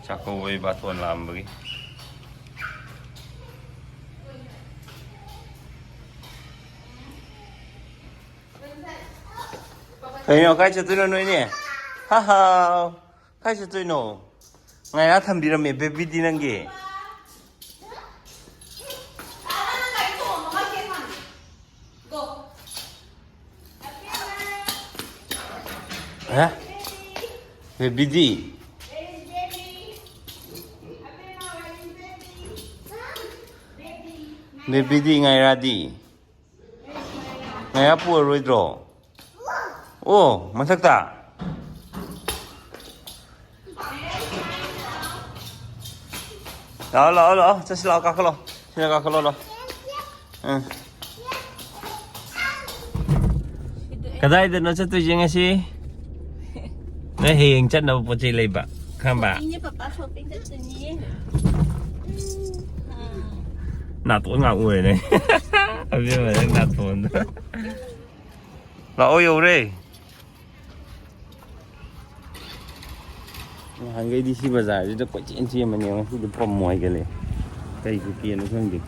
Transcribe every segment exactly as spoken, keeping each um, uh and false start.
ꯆꯥꯛꯀꯧꯕꯩ ꯕꯥꯇꯣꯟ ꯂꯥꯛꯑꯝꯕꯒꯤ꯫ ꯀꯩꯅꯣ, ꯀꯥꯏ ꯆꯠꯇꯣꯏꯅꯣ ꯅꯣꯏꯅꯦ? ꯍꯥ ꯍꯥꯎ꯫ ꯀꯥꯏ ꯆꯠꯇꯣꯏꯅꯣ? ꯉꯥꯏꯔꯥ ꯊꯝꯕꯤꯔꯝꯃꯦ ꯕꯦꯕꯤꯗꯤ ꯅꯪꯒꯤ꯫ ꯍꯥ? ꯕꯦꯕꯤꯗꯤ? ꯕꯦꯕꯤꯗꯤ ꯉꯥꯏꯔꯥꯗꯤ? ꯉꯥꯏꯔꯥ ꯄꯨꯔꯔꯣꯏꯗ꯭ꯔꯣ? ꯑꯣ, ꯃꯊꯛꯇ? ꯂꯥꯛꯑꯣ, ꯂꯥꯛꯑꯣ, ꯂꯥꯛꯑꯣ꯫ ꯆꯠꯁꯤ ꯂꯥꯛꯑꯣ, ꯀꯥꯈꯠꯂꯣ꯫ ꯁꯤꯗ ꯀꯥꯈꯠꯂꯣ, ꯂꯥꯛꯑꯣ꯫ ꯎꯝ꯫ ꯀꯗꯥꯏꯗꯅꯣ ꯆꯠꯇꯣꯏꯁꯦ ꯉꯁꯤ? ꯅꯣꯏ ꯍꯌꯦꯡ ꯆꯠꯅꯕ ꯄꯣꯠ ꯆꯩ ꯂꯩꯕ, ꯈꯪꯕ? ꯁꯣꯄꯤꯡꯅꯦ, ꯄꯄꯥ, ꯁꯣꯄꯤꯡ ꯆꯠꯇꯣꯏꯅꯦ꯫ ꯅꯥꯇꯣꯟ ꯉꯥꯛ ꯎꯔꯦꯅꯦ꯫ ꯑꯕꯦꯝꯃ, ꯅꯪ ꯅꯥꯇꯣꯟꯗꯣ꯫ ꯂꯥꯛꯑꯣ, ꯌꯧꯔꯦ꯫ ꯅꯍꯥꯟꯈꯩꯗꯤ ꯁꯤ ꯕꯖꯥꯔꯁꯤꯗ ꯀꯣꯏꯆꯦꯟ ꯆꯦꯟꯕꯅꯦ, ꯉꯁꯤꯗꯤ ꯄꯝꯃꯣ ꯍꯥꯏꯒꯠꯂꯛꯑꯦ꯫ ꯀꯩ ꯀꯦꯅꯣ ꯈꯪꯗꯦ꯫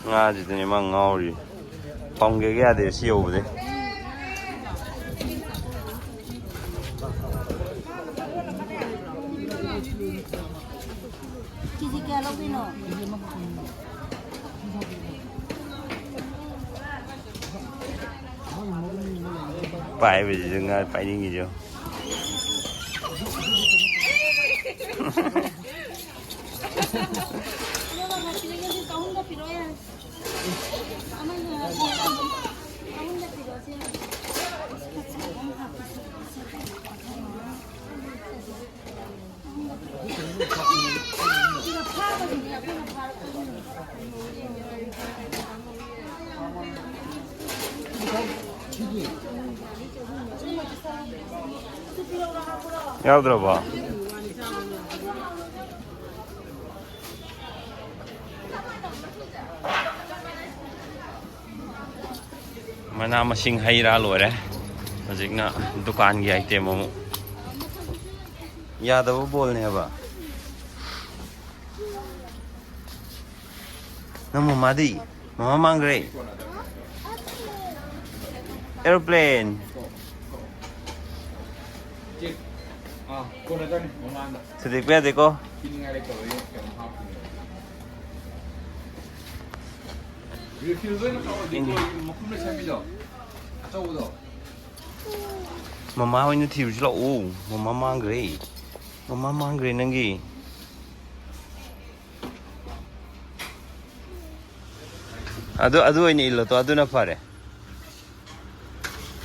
ꯉꯥꯁꯤꯗꯅꯦ ꯃꯥ ꯉꯥꯎꯔꯤ꯫ ꯄꯝꯒꯦꯒ ꯌꯥꯗꯦ ꯁꯤ ꯌꯧꯕꯗꯩ꯫ ꯀꯦꯖꯤ ꯀꯌꯥ ꯂꯧꯗꯣꯏꯅꯣ? ꯄꯥꯏꯕꯁꯤꯁꯨ ꯉꯥ ꯄꯥꯏꯅꯤꯡꯉꯤꯁꯨ꯫ ꯌꯥꯎꯗ꯭ꯔꯕꯣ? ꯃꯅꯥ ꯃꯁꯤꯡ ꯍꯩ ꯔꯥ ꯂꯣꯏꯔꯦ꯫ ꯍꯧꯖꯤꯛꯅ ꯗꯨꯀꯥꯟꯒꯤ ꯑꯥꯏꯇꯦꯝ ꯑꯃꯨꯛ꯫ ꯌꯥꯗꯕ ꯕꯣꯜꯅꯦ ꯍꯥꯏꯕ꯫ ꯅꯪ ꯃꯃꯥꯗꯤ? ꯃꯃꯥ ꯃꯥꯡꯈ꯭ꯔꯦ꯫ ꯑꯦꯔꯣꯄ꯭ꯂꯦꯟ꯫ ꯊꯨꯗꯦꯛꯄ ꯌꯥꯗꯦꯀꯣ꯫ ꯃꯃꯥ ꯑꯣꯏꯅ ꯊꯤꯔꯨꯁꯤ ꯂꯥꯛꯑꯣ꯫ ꯃꯃꯥ ꯃꯥꯡꯈ꯭ꯔꯦ꯫ ꯃꯃꯥ ꯃꯥꯡꯈ꯭ꯔꯦ ꯅꯪꯒꯤ꯫ ꯑꯗꯨ, ꯑꯗꯨ ꯑꯣꯏꯅ ꯏꯜꯂꯣ ꯇꯣ, ꯑꯗꯨꯅ ꯐꯔꯦ꯫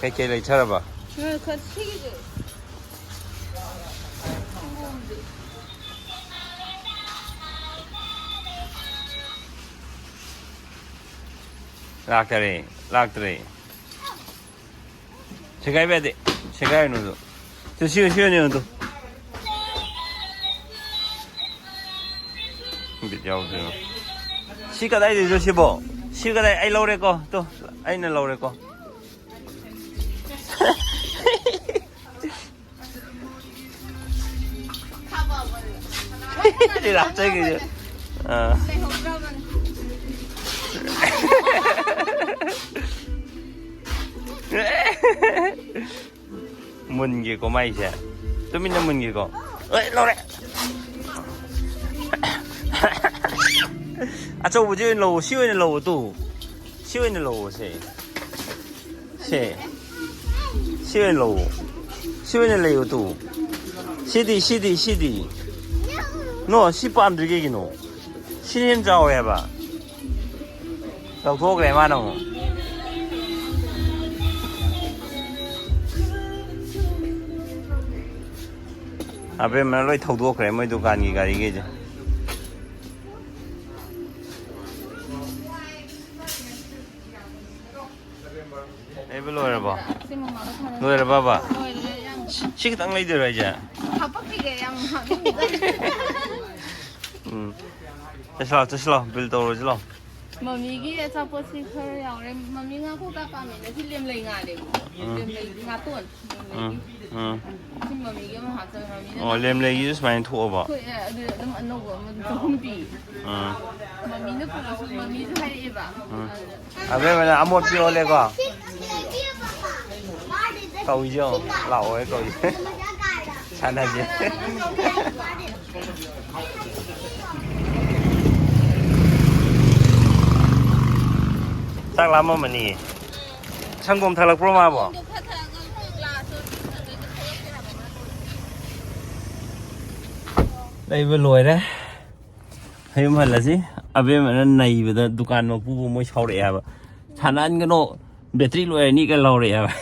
ꯀꯩꯀꯩ ꯂꯩꯊꯔꯕ? ꯉꯥꯏꯈꯣ, ꯁꯤꯒꯤꯁꯦ꯫ ꯂꯥꯛꯇꯔꯦ, ꯂꯥꯛꯇ꯭ꯔꯦ꯫ ꯁꯦꯒꯥꯏꯕ ꯌꯥꯗꯦ꯫ ꯁꯦꯒꯥꯏꯔꯨꯅꯨ ꯑꯗꯨ꯫ ꯁꯤ, ꯁꯤ, ꯁꯤ ꯑꯣꯏꯅ ꯌꯦꯡꯉꯨ ꯇꯨ꯫ ꯕꯤꯠ ꯌꯥꯎꯗꯦꯕ꯫ ꯁꯤ ꯀꯗꯥꯏꯗꯩꯅꯣ ꯁꯤꯕꯣ? ꯁꯤ ꯀꯗꯥꯏ? ꯑꯩ ꯂꯧꯔꯦꯀꯣ꯫ ꯇꯨ, ꯑꯩꯅ ꯂꯧꯔꯦꯀꯣ꯫ ꯂꯤꯂꯥ ꯆꯠꯈꯤꯁꯦ꯫ ꯑꯥ꯫ ꯃꯨꯟꯒꯦꯀꯣ ꯃꯥꯏꯁꯦ꯫ ꯇꯨꯃꯤꯟꯅ ꯃꯨꯟꯒꯦꯀꯣ꯫ ꯑꯦ, ꯂꯧꯔꯦ꯫ ꯑꯆꯧꯕꯁꯤ ꯑꯣꯏꯅ ꯂꯧꯑꯣ꯫ ꯁꯤ ꯑꯣꯏꯅ ꯂꯧꯑꯣ ꯇꯨ꯫ ꯁꯤ ꯑꯣꯏꯅ ꯂꯧꯑꯣ ꯁꯦ꯫ ꯁꯦ꯫ ꯁꯤ ꯑꯣꯏꯅ ꯂꯧꯑꯣ꯫ ꯁꯤ ꯑꯣꯏꯅ ꯂꯩꯌꯣ ꯇꯨ꯫ ꯁꯤꯗꯤ, ꯁꯤꯗꯤ, ꯁꯤꯗꯤ꯫ ꯅꯣ, ꯁꯤ ꯄꯥꯝꯗ꯭ꯔꯤ ꯀꯩꯒꯤꯅꯣ? ꯁꯤ ꯍꯦꯟꯅ ꯆꯥꯎꯋꯦ ꯍꯥꯏꯕ꯫ ꯂꯧꯊꯣꯛꯈ꯭ꯔꯦ ꯃꯥꯅ ꯑꯃꯨꯛ꯫ ꯑꯕꯦꯝꯃꯅ ꯂꯣꯏ ꯊꯧꯗꯣꯛꯈ꯭ꯔꯦ ꯃꯣꯏ ꯗꯨꯀꯥꯟꯒꯤ ꯒꯥꯔꯤꯈꯩꯁꯦ꯫ ꯂꯩꯕ ꯂꯣꯏꯔꯕꯣ? ꯁꯤ ꯃꯃꯥꯒ ꯊꯥꯔꯣ꯫ ꯂꯣꯏꯔꯕꯕ? ꯂꯣꯏꯔꯦ, ꯌꯥꯝ ꯁꯤ, ꯁꯤ ꯈꯤꯇꯪ ꯂꯩꯗꯣꯏꯔꯣ ꯑꯩꯁꯦ? ꯍꯥꯄꯛꯈꯤꯒꯦ, ꯌꯥꯝ ꯍꯥꯞꯅꯤꯡꯗꯦ꯫ ꯎꯝ꯫ ꯆꯠꯁꯤ ꯂꯥꯎ, ꯆꯠꯁꯤ ꯂꯥꯎ, ꯕꯤꯜ ꯇꯧꯔꯨꯔꯁꯤ ꯂꯥꯎ꯫ ꯃꯃꯤꯒꯤ ꯑꯆꯥꯄꯣꯠꯁꯤ ꯈꯔ ꯌꯥꯎꯔꯦ꯫ ꯃꯃꯤ ꯉꯥ ꯀꯧꯇꯥ ꯄꯥꯝꯃꯦꯅ ꯁꯤ ꯂꯦꯝꯂꯩ ꯉꯥꯅꯦꯕ꯫ ꯎꯝ꯫ ꯂꯦꯝꯂꯩ ꯉꯥꯇꯣꯟ꯫ ꯎꯝ꯫ ꯎꯝ꯫ ꯁꯤ ꯃꯃꯤꯒꯤ ꯑꯃ ꯍꯥꯞꯆꯔꯦ꯫ ꯃꯃꯤꯅ ꯑꯣ, ꯂꯦꯝꯂꯩꯒꯤꯁꯨ ꯁꯨꯃꯥꯏꯅ ꯊꯣꯛꯑꯕ? ꯊꯣꯛꯑꯦ꯫ ꯑꯗꯨ ꯑꯗꯨꯝ ꯑꯅꯧꯕ ꯑꯃ ꯆꯍꯨꯝ ꯄꯤ꯫ ꯎꯝ꯫ ꯃꯃꯤꯅ ꯄꯨꯔꯛꯑꯁꯨ ꯃꯃꯤꯁꯨ ꯍꯥꯏꯔꯛꯑꯦꯕ꯫ ꯎꯝ꯫ ꯑꯗꯨꯗ ꯑꯕꯦꯝꯃꯅ ꯑꯃꯣꯠꯄꯤ ꯑꯣꯜꯂꯦꯀꯣ? ꯀꯧꯏꯁꯦ ꯌꯦꯡꯉꯣ꯫ ꯂꯥꯛꯑꯣ ꯀꯧꯏꯁꯦ꯫ ꯁꯥꯟꯅꯁꯦ꯫ ꯆꯥꯛ ꯂꯥꯝꯃꯝꯃꯅꯤꯌꯦ꯫ ꯁꯪꯒꯣꯝ ꯊꯛꯂꯛꯄ꯭ꯔꯣ ꯃꯥꯕꯣ? ꯂꯩꯕ ꯂꯣꯏꯔꯦ꯫ ꯃꯌꯨꯝ ꯍꯜꯂꯁꯤ꯫ ꯑꯕꯦꯝꯃꯅ ꯅꯩꯕꯗ ꯗꯨꯀꯥꯟ ꯃꯄꯨꯕꯨ ꯃꯣꯏ ꯁꯥꯎꯔꯛꯑꯦ ꯍꯥꯏꯕ꯫ "ꯁꯥꯟꯅꯍꯟꯒꯅꯣ, ꯕꯦꯇ꯭ꯔꯤ ꯂꯣꯏꯔꯅꯤꯒ" ꯂꯥꯎꯔꯛꯑꯦ ꯍꯥꯏꯕ꯫